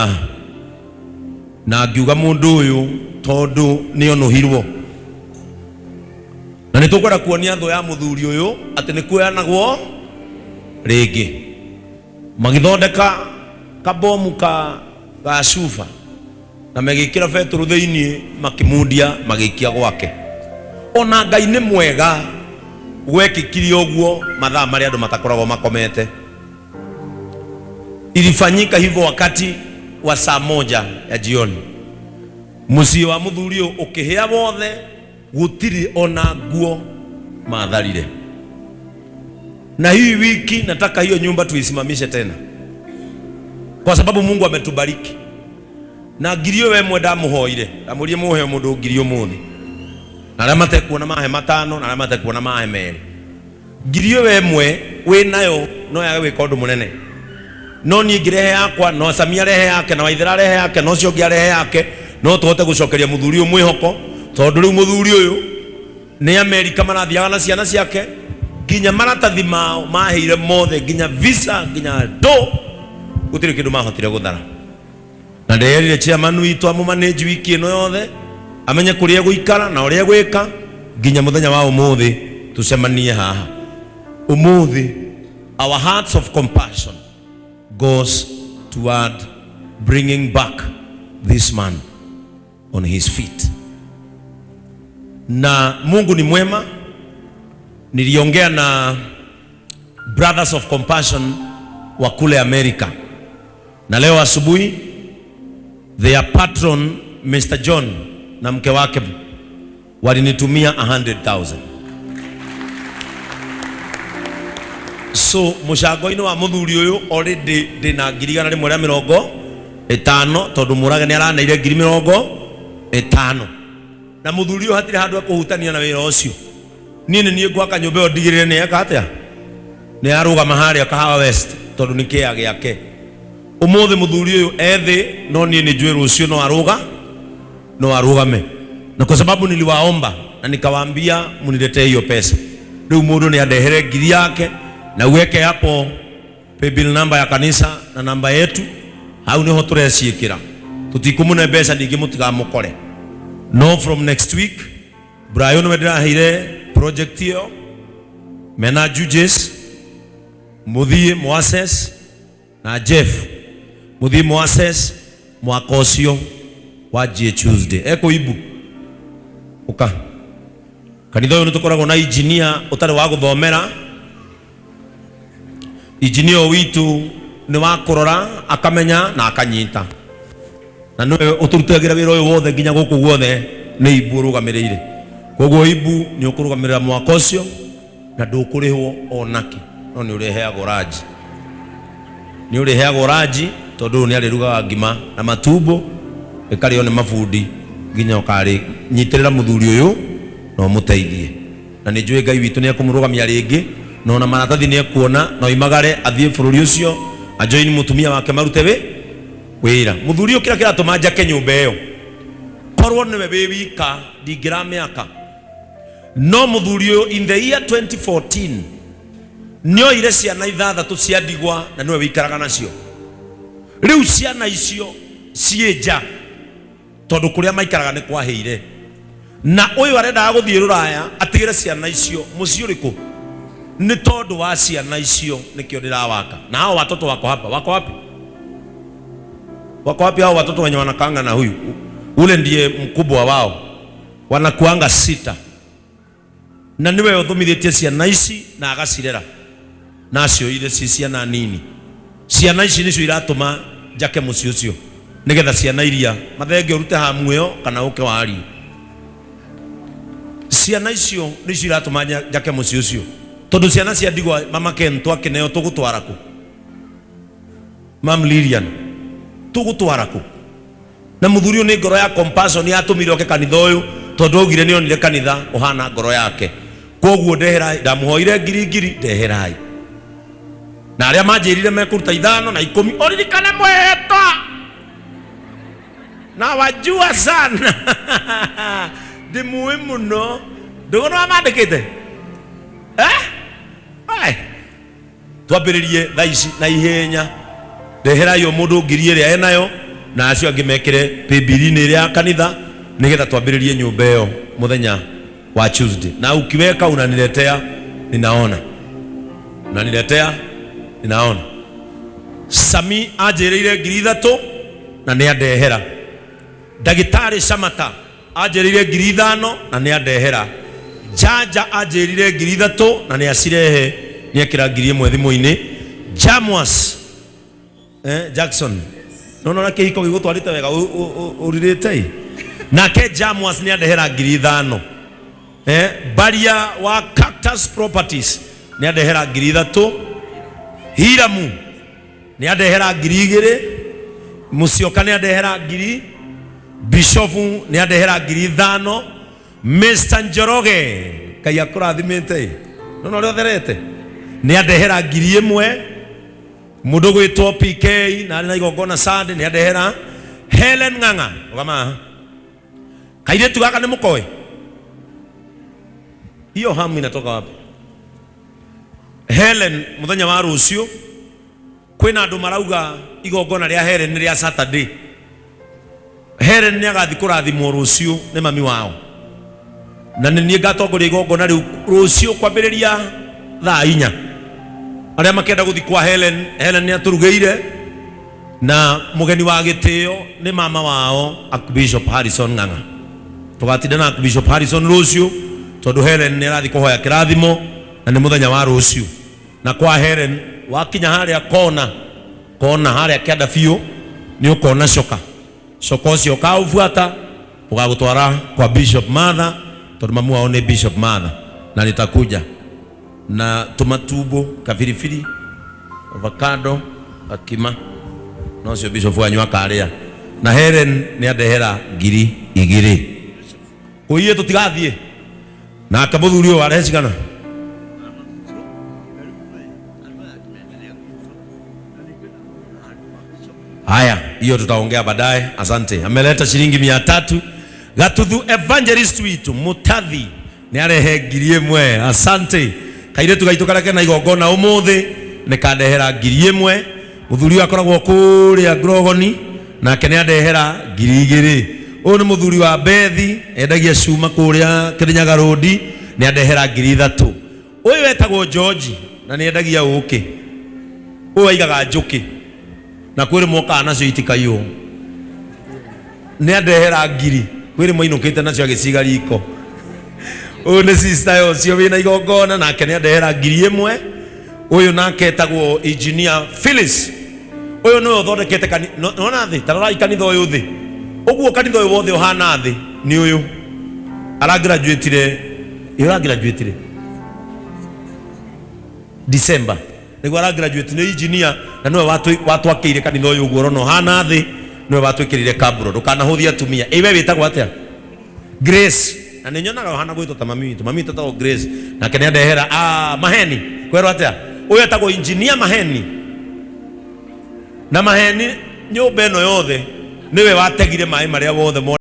Haha na ngiuga mũndũ ũyũ tondũ nĩ onũhirwo na nĩ tũkwenda kuonia thũ ya mũthuri ũyũ atĩ nĩ kuoyanagwo rĩngĩ. Magĩthondeka kabomu ka ga cuba na magĩkĩra betũrũ thĩinĩ, makĩmundia, magĩikia gwake. Ona Ngai nĩ mwega, gwekĩkire ũguo mathaa marĩa andũ matakoragwo makomete. Ilifanyika hivyo wakati wa saa moja ya jioni. Mũciĩ wa mũthuri ũyũ ũkĩhĩa wothe, gũtirĩ ona nguo matharire. Na hii wiki nataka hiyo nyumba tuisimamishe tena, kwa sababu Mungu ametubariki na ngiri ĩyo ĩmwe. Ndamũhoire, ndamũrie mũhe mũndũ ngiri ũmũthĩ, na arĩa matekuona mahe 5, na arĩa matekuona mahe 2. Ngiri ĩyo ĩmwe wĩ nayo no yage gwĩka ũndũ mũnene, no niĩ ngĩrehe yakwa, no Samia arehe yake, na Waithera arehe yake, na ũcio ũngĩ arehe yake, no tũhote gũcokeria mũthuri ũyũ mwĩhoko, tondũ rĩu mũthuri ũyũ nĩ Amerika marathiaga na ciana ciake, nginya maratathi mao maheire mothe, nginya visa, nginya ndũ, gũtirĩ kĩndũ mahotire gũthara. Na ndeyerire chairman witũ amũmanage wiki ĩno yothe, amenye kũrĩa egũikara na ũrĩa egwĩka nginya mũthenya wa ũmũthĩ tũcemanie haha ũmũthĩ. Our hearts of compassion goes toward bringing back this man on his feet. Na Mungu ni mwema. Niliongea na Brothers of Compassion wa kule Amerika, na leo asubuhi their patron Mr. John na mke wake walinitumia 100,000. So mũcango-inĩ wa mũthuri ũyũ already ndĩna 150,000, tondũ Mũrage nĩ araneire 50,000, na mũthuri ũyũ hatirĩ handũ ekũhutania na wĩra ũcio. Niĩ nĩ niĩ ngwaka nyũmba ĩyo, ndigĩrĩre nĩ eka atĩa, nĩ yarũgama harĩa Kahawa West, tondũ nĩ kĩea gĩake. Ũmũthĩ mũthuri ũyũ ethĩ, no niĩ nĩ njũĩ rũciũ no arũga no arũgame, na kwa sababu niliwaomba na nikawaambia muniletee hiyo pesa, rĩu mũndũ nĩ andehere ngiri yake na uweke hapo paybill number ya kanisa na namba yetu. Hau niho tũreciĩkĩra, tũtikũmũne mbeca ningĩ, mũtigamũkore. No from next week Brian nĩwe ndĩraheire project ĩyo mena Judges, mũthiĩ mũassess, na Jeff, mũthiĩ mũassess mwaka ũcio wanjie Tuesday. Ekũimbu ũka kanitha ũyũ, nĩ tũkoragwo na engineer ũtarĩ wa gũthomera. Engineer ũyũ witũ nĩ wa kũrora, akamenya na akanyita, na nĩwe ũtũrutagĩra wĩra ũyũ wothe nginya gũkũ guothe. Nĩ Ibu ũrũgamĩrĩire, koguo Ibu nĩ ũkũrũgamĩrĩra mwaka ũcio na ndũkũrĩhwo onake, no nĩ ũrĩheagwo ranji, nĩ ũrĩheagwo ranji, tondũ ũyũ nĩ arĩrugaga ngima na matumbo ĩkarĩo nĩ mabundi nginya ũkarĩ. Nyitĩrĩra mũthuri ũyũ na ũmũteithie, na nĩ njũĩ Ngai witũ nĩ ekũmũrũgamia rĩngĩ, na ona maratathi nĩ ekuona na oimagare athiĩ bũrũri ũcio, ajoin mũtumia wake, marute wĩra. Mũthuri ũyũ, kĩrĩa kĩratũma njake nyũmba ĩyo, korwo nĩwe wĩ wika ndingĩramĩaka, no mũthuri ũyũ in the year 2014 nĩoire ciana 6 cia ndigwa na nĩwe wĩikaraga nacio. Rĩu ciana icio ciĩ nja tondũ kũrĩa maikaraga nĩ kwahĩire, na ũyũ arendaga gũthiĩ rũraya atigĩre ciana icio mũciĩ ũrĩkũ? Nĩ tondũ wa ciana icio nĩkĩo ndĩrawaka. Na hao watoto wako hapa, wako wapi? Wako wapi hao watoto wenye wanakaanga na huyu? Ule ndiye mkubwa wao, wanakuanga 6, na niwe ũthomithĩtie ciana ici na agacirera nacio irĩ ci ciana nini. Ciana ici nĩcio iratũma njake mũciĩ ũcio, nĩgetha ciana iria mathenge ũrute hamu ĩyo kana ũke warie. Ciana icio nĩcio iratũma njake mũciĩ ũcio, tondũ ciana cia ndigwa, mama Ken, twakĩneo tũgũtwara kũ? Mam Lilian, tũgũtwara kũ? Na mũthuri ũyũ nĩ ngoro ya compassion yatũmire oke kanitha ũyũ, tondũ augire nĩ onire kanitha ũhana ngoro yake. Koguo ndeherai, ndamũhoire ngiri ngiri, ndeherai. Na arĩa manjĩrire mekũruta 5 na 10, ũririkane mwĩhĩtwa na wajua sana, ndĩmũĩ mũno, ndũgũ nĩ wamandĩkĩte, eh? Ai. Twambĩrĩrie thaa ici na ihenya. Ndeherai o mũndũ ngiri ĩrĩa enayo. Na acio angĩ mekĩre paybill-inĩ ĩrĩa ya kanitha nĩgetha twambĩrĩrie nyũmba ĩyo mũthenya wa Tuesday. Na ukiweka unaniletea ninaona, unaniletea ninaona. Sami anjĩrĩire 3,000 na nĩ andehera. Ndagĩtarĩ Shamata anjĩrĩire 5,000 na nĩ andehera. Janja anjĩrire 3,000 na nĩ acirehe, nĩ ekĩra 1,000 thimũ-inĩ. Jamwas Jackson, nona ũrĩa kĩhiko gĩgũtwarĩte wega ũrirĩte ĩ. Nake Jamwas nĩ andehera 5,000. Baria wa Cactus Properties nĩ andehera 3,000. Hiramu nĩ andehera 2,000. Mũcioka nĩ andehera 1,000. Bishofu nĩ andehera 5,000. Mr Njoroge, Ngai akũrathimĩte ĩ, nona ũrĩa ũtherete, nĩ andehera 1,000. Mũndũ gwĩtwo PK na arĩ na igongona Sunday nĩ andehera. Helen Ng'ang'a, rũgama haha. Kairĩtu gaka nĩ mũkoĩ? Hiyo hamu inatoka wapi? Helen mũthenya wa rũciũ kwĩna andũ marauga igongona rĩa Helen nĩ rĩa Saturday. Helen nĩ agathiĩ kũrathimwo rũciũ nĩ mami wao, na nĩ niĩ ngatongoria igongona rĩu rũciũ kwambĩrĩria thaa 4. Arĩa makenda gũthiĩ kwa Helen, Helen nĩ atũrugĩire, na mũgeni wa gĩtĩo nĩ mama wao Archbishop Harrison Ng'ang'a. Tũgatinda na Archbishop Harrison rũciũ tondũ Helen nĩ arathiĩ kũhoya kĩrathimo na nĩ mũthenya wa rũciũ. Na kwa Helen wakinya harĩa kona kona harĩa kĩanda biũ nĩ ũkona coka coka ũcio ũkaũbuata ũgagũtwara kwa Bishop Martha tondũ mamu wao nĩ Bishop Martha, na nitakuja na tũmatumbo kabiribiri avocado gakima na ũcio Bishop wanyu akarĩa. Na Helen nĩ andehera 2,000. Kũiye tũtigathiĩ nake mũthuri ũyũ arehe cigana? Haya, hiyo tutaongea baadaye. Asante. Ameleta shilingi 300. Gatuthu evangelist witu Mutathi nĩ arehe 1,000. Asante. Kairĩtu gaitũ karĩa kena igongona ũmũthĩ nĩ kandehera 1,000. Mũthuri ũyũ akoragwo kũrĩa Grogoni nake nĩ andehera 2,000. Ũyũ nĩ mũthuri wa Bethi endagia cuma kũrĩa Kĩrĩnyaga Road nĩ andehera 3,000. Ũyũ etagwo George na nĩ endagia ũkĩ. Ũyũ aigaga njũkĩ na kwĩrĩ mokaga nacio itikaiywo. Nĩ andehera 1,000 kwĩrĩ mainũkĩte nacio agĩciga riko. Ũyũ nĩ sister ũcio wĩna igongona nake nĩ andehera 1,000. Ũyũ nake etagwo Engineer Phyllis. Ũyũ nĩwe ũthondekete nona thĩ, ta rorai kanitha ũyũ thĩ. Ũguo kanitha ũyũ wothe ũhana thĩ nĩ ũyũ. Aragraduatire, ĩ ũragraduatire December. Nĩguo aragraduate nĩ engineer na nĩwe watwakĩire kanitha ũyũ ũguo ũrona ũhana thĩ, nĩwe watwĩkĩrire kaburo. Ndũkanahũthie atumia. Ĩ we wĩtagwo atĩa? Grace. Na nĩ nyonaga ũhana gwĩtwo ta mami witũ. Mami witũ etagwo Grace. Nake nĩ andehera Maheni. Kwerwo atĩa? Ũyũ etagwo engineer Maheni. Na Maheni nyũmba ĩno yothe nĩwe wategire maĩ marĩa wothe.